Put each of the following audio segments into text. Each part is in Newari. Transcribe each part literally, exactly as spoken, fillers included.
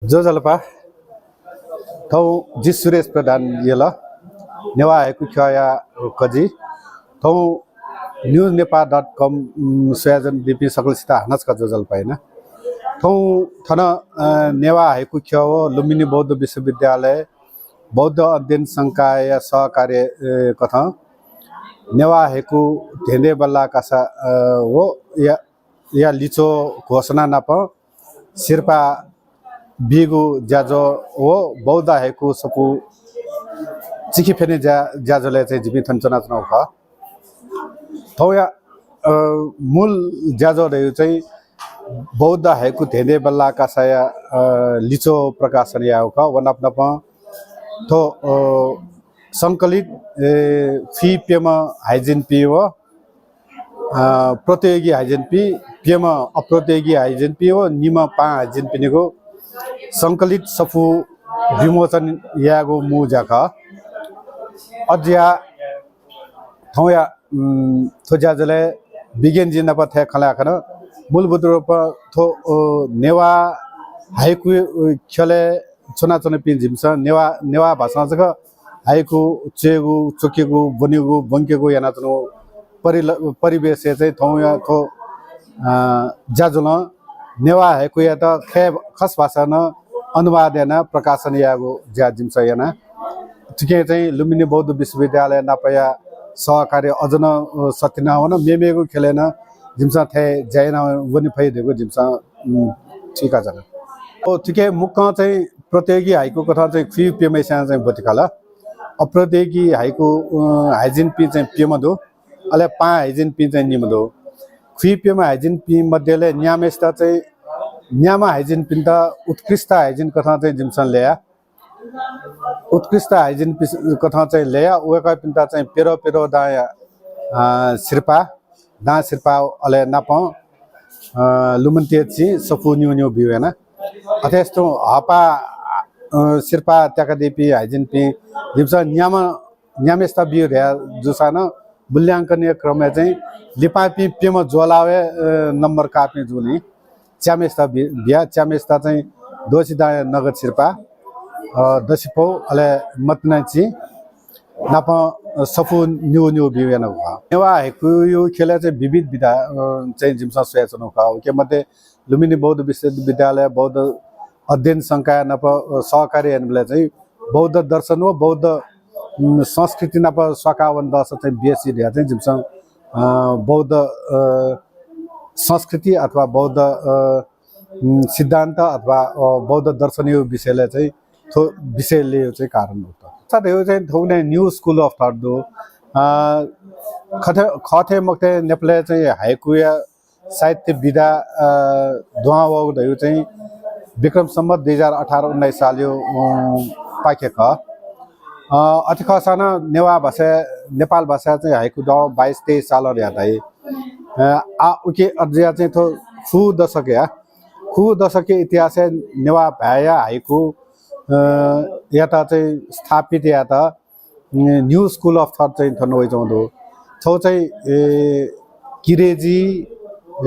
ज्वजलपा। थौं जि सुरेश प्रधान यल, नेवाः हाइकु ख्यःया कजि। थौं news nepal dot com, उम्, स्वयाच्वनादीपिं सकलसित हानं छकः ज्वजलपा याना। थौं थन, अ, नेवाः हाइकु ख्यः व लुम्बिनी बौद्ध विश्वविद्यालय बौद्ध अध्ययन संकायया सहकार्य, अ, कथं नेवाः हाइकु धेंधेंबल्लाः कासा, अ, व या, या लिच्वः घोषणा नाप सिरपाः बीगु ज्याझ्वः व बौद्ध हाइकु सफू चिखे फ्यने ज्या, ज्याझ्वलय् चाहिँ जिपिं थन च्वनाच्वनागु खः। थौंया, अ, मूल ज्याझ्वः धइगु चाहिँ बौद्ध हाइकु धेंधेंबल्लाः कासाया, अ, लिच्वः प्रकाशन याःगु खः। व नाप नापं थ्व, अ, संकलित, ए, फुइँ प्यम्ह हाइजिनपिं व, अ, प्रतियोगी हाइजिनपिं, प्यम्ह अप्रतियोगी हाइजिनपिं व निम्ह पाहां हाइजिनपिनिगु संकलित सफू विमोचन यायेगु मू ज्या खः। अज्या थौंया, उम्, थ्व ज्याझ्वलय् बिज्ञानजी नाप थथे खँ ल्हाये खन। मूलभूत रूपं थ्व, अ, नेवाः हाइकु, अ, ख्यलय् च्वनाच्वनापिं जिमिसं नेवाः, नेवाः भाषां जक हाइकु च्वयेगु, च्वकेगु, ब्वनेगु, ब्वंकेगु यानाच्वनागु परिल-, परिवेशय् चाहिँ थौंया थ्व, अ, ज्याझ्वलं नेवाः हाइकुयात खय् खस भाषां नं अनुवाद यानाः प्रकाशन यायेगु ज्या जिमिसं याना। थुकिं चाहिँ लुम्बिनी बौद्ध विश्वविद्यालय नापया सहकार्य अझ नं, अ, सत्याना वन। मेमेगु ख्यलय् नं जिमिसं थथे ज्या याना वने फइ धइगु जिमिसं, उम्, थुइकाच्वना। अ, थुकिं मुक्कं चाहिँ प्रतियोगी हाइकु कथं चाहिँ फुइँ प्यम्हय्‌सिनं चाहिँ ब्वति काल। अप्रतियोगी हाइकु, अ, हाइजिनपिं चाहिँ प्यम्ह दु। अले पाहां हाइजिनपिं चाहिँ निम्ह दु। फुइँ प्यम्ह हाइजिनपिं मध्यय् न्याम्हय्‌सित चाहिँ, न्याम्ह हाइजिनपिन्त उत्कृष्ट हाइजिन कथं चाहिँ जिमिसं ल्यया। उत्कृष्ट हाइजिनपिं कथं चाहिँ ल्यया, वय्‌कःपिन्त चाहिँ प्यद्वः प्यद्वः दांया, अ, सिरपाः, दां सिरपाः अले नापं, अ, लुमन्तिया चिं सफू निगू निगू ब्यू याना। अथे हे तुं हःपाः, अ, सिरपाः त्याकादीपिं हाइजिनपिं जिमिसं न्याम्ह न्याम्हय्‌सित बिया धया जूसां नं मूल्यांकनया क्रमय् चाहिँ लिपांपिं प्यम्ह ज्वःलाःगु हे, अ, नम्बर काःपिं जूगुलिं च्याम्हय्‌सित बि-, बिया। च्याम्हय्‌सित चाहिँ द्वःछि दांया नगद सिरपाः, अ, दसिपौ अले मतिना चिं नाप, अ, सफू निगू निगू ब्यू यानागु खः। नेवाः हाइकुया ख्यलय् चाहिँ विविध विधा, अ, चाहिँ जिमिसं स्वयाच्वनागु खः। उके मध्ये लुम्बिनी बौद्ध विश्वविद्यालय बौद्ध अध्ययन संकाय नाप, अ, सहकार्य यानाबलय् चाहिँ बौद्ध दर्शन व बौद्ध, उम्, संस्कृति नाप स्वाकावन दःसा चाहिँ बेसी धया चाहिँ जिमिसं, अ, बौद्ध, अ, संस्कृति अथवा बौद्ध, अ, उम्, सिद्धान्त अथवा, अ, बौद्ध दर्शनया विषयलय् चाहिँ थ्व विषय ल्ययेगु चाहिँ कारण दु। साथै चाहिँ थौंकन्हय् New School of Thought दु। अ, खथे, खथे मखथे नेपालय् चाहिँ हाइकुया साहित्य विधा, अ, दुहां वःगु धइगु चाहिँ विक्रम सम्वत दुई हजार अठार उन्नाइस सालया, अ, पाखे खः। अ, अथे खःसां नं नेवाः भाषाय्, नेपाल भाषाय् चाहिँ हाइकु दुहां वःगु बाइस तेइस सालं धया धाइ। अ, आ, उके अज्या चाहिँ थ्व खु दशकया, खु दशकया इतिहासय् नेवाः भाय्‌या हाइकु, अ, यात चाहिँ स्थापित यात, अ, New School of Thought चाहिँ थन वइच्वंगु दु। थ्व चाहिँ, ए, किरेजी,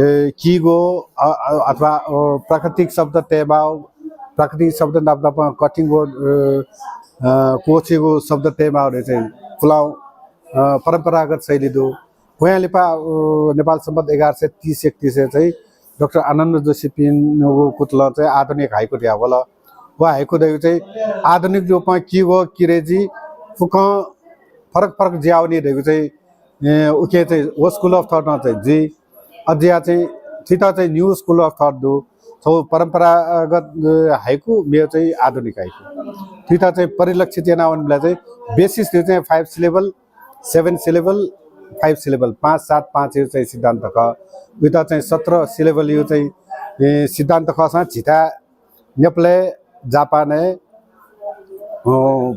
ए, किगो, अ, अ, अथवा, अ, प्राकृतिक शब्द तयेमाःगु, प्राकृतिक शब्द नाप नाप कठिनको, अ, अ, क्वःछिगु शब्द तयेमाःगु धइगु चाहिँ पुलांगु, अ, परम्परागत शैली दु। वयां लिपा, अ, नेपाल सम्बत एघार सय तीस एकतीस य् चाहिँ डाक्टर आनन्द जोशीपिनिगु कुतलं चाहिँ आधुनिक हाइकु धया वल। व हाइकु धइगु चाहिँ आधुनिक रूपं किगो, किरेजी फुक्कं फरक फरक जुयावनी धइगु चाहिँ, ए, उके चाहिँ व School of Thought नं चाहिँ जुइ। अज्या चाहिँ थुइत चाहिँ New School of Thought दु। थ्व परम्परागत, अ, हाइकु, मेगु चाहिँ आधुनिक हाइकु। थुइत चाहिँ परिलक्षित यानावनेबलय् चाहिँ basis धइगु चाहिँ five syllable, seven syllable, five syllable, पाँच सात पाँचया चाहिँ सिद्धान्त खः। उइत चाहिँ सत्र syllable या चाहिँ, ए, सिद्धान्त खःसां झीथाय् नेपालय्, जापानय्, अ,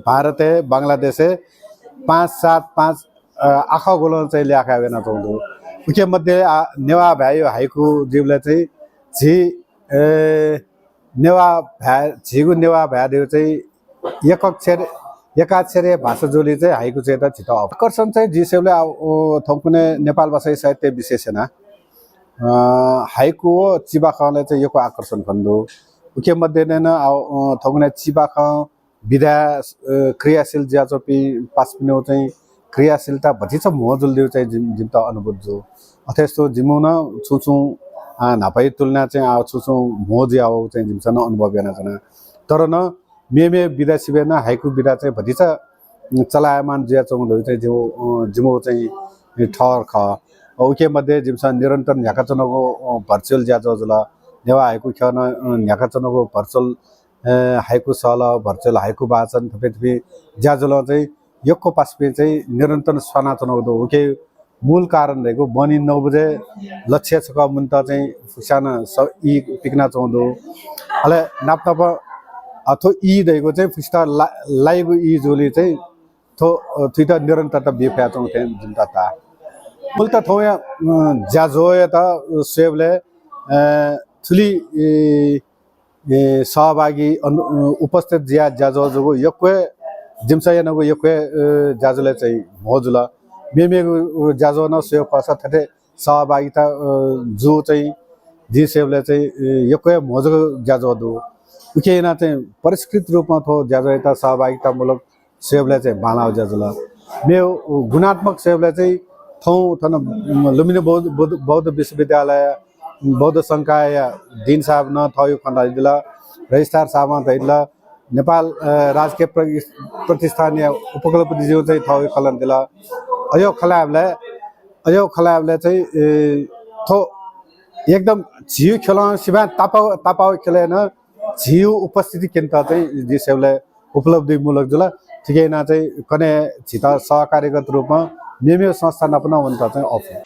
भारतय्, बंगलादेशय् पाँच सात पाँच, अ, आखः ग्वलं चाहिँ ल्याखा यानाच्वंगु दु। उके मध्ये, आ, नेवाः भाय्‌या हाइकु जुइबलय् चाहिँ झी, ए, नेवाः भाय्, झीगु नेवाः भाय् धइगु चाहिँ एकाक्षर, एकाक्षरया भाषा जूगुलिं चाहिँ हाइकु चाहिँ त झीत आकर्षण चाहिँ जुइसेबलय्, आ, ओ, थौंकन्हय् नेपाल भाषाया साहित्य विशेष यानाः, अ, हाइकु व चिबाखंलय् चाहिँ यक्व आकर्षण खने दु। उके मध्ये नं आ, अ, थौंकन्हय् चिबाखं विधाय्, अ, क्रियाशील जुयाच्वंपिं पासापिनिगु चाहिँ क्रियाशीलता भतिचा म्हो जुल धइगु चाहिँ जिम-, जिमित अनुभूत जू। अथेसां तुं जिमिगु नं छुं छुं, अ, न्हापाया तुलनाय् चाहिँ आ छुं छुं म्हो जुयावःगु चाहिँ जिमिसं नं अनुभव यानाच्वना। तर नं मेमे विधा सिबय् नं हाइकु विधा चाहिँ भतिचा चलायमान जुयाच्वंगु धइगु चाहिँ जिमिगु, अ, जिमिगु चाहिँ ठहर खः। अ, उके मध्ये जिमिसं निरन्तर न्ह्याकाच्वनागु, अ, virtual ज्याझ्वः जुल। नेवाः हाइकु ख्यलं, अ, न्ह्याकाच्वनागु virtual, अ, हाइकु सल, virtual हाइकु वाचन थुपिं थुपिं ज्याझ्वलं चाहिँ यक्व पासापिं चाहिँ निरन्तर स्वानाच्वनागु दु। उके मूल कारण धइगु बहनी नौ बजे लक्ष्य छकः मुनेत चाहिँ फुक्कसिनं स-, ई पिकनाच्वंगु दु। अले नाप नाप, अ, थ्व ई धइगु चाहिँ फुक्कसित ला-, लाइगु ई जूलिं चाहिँ थ्व, अ, थुइत निरन्तरता बी फयाच्वंगु थें जिमित ताः। मूलतः थौंया, अ, ज्याझ्वःयात स्वयेबलय्, अ, थुलि, ए, ए, सहभागी अनु-, अ, उपस्थित जुयाः ज्याझ्वः जूगु यक्व हे, जिमिसं यानागु यक्व हे, अ, ज्याझ्वलय् चाहिँ म्हो जुल। मेमेगु, अ, ज्याझ्वः नं स्वये फःसा थथे सहभागिता, अ, जू चाहिँ जिं स्वयेबलय् चाहिँ, अ, यक्व हे म्हो जक ज्याझ्वः दु। उके यानाः चाहिँ परिष्कृत रूपमा थ्व ज्याझ्वःयात सहभागितामूलक स्वयेबलय् चाहिँ बांलाःगु ज्या जुल। मेगु गुणात्मक स्वयेबलय् चाहिँ थौं थन लुम्बिनी बौद्ध, बौद्ध, बौद्ध विश्वविद्यालय, बौद्ध संकायया dean साहबं नं थःगु खँ धयादिल, registrar साहबं धयादिल, नेपाल, अ, राजकीय प्र-, प्रतिष्ठानया उपकुलपतिजुं चाहिँ थःगु खँ ल्हानादिल। अज्याःगु खँ ल्हायेबलय्, अज्याःगु खँ ल्हायेबलय् चाहिँ, ए, थ्व एकदम झीगु ख्यलं सिबें तापाः, तापाःगु ख्यलय् नं झीगु उपस्थिति क्यनेत चाहिँ जिं स्वयेबलय् उपलब्धिमूलक जुल। थुके यानाः चाहिँ कन्हय् झीत सहकार्यगत रूपमा मेमेगु संस्था नाप नं वनेत चाहिँ अःपु।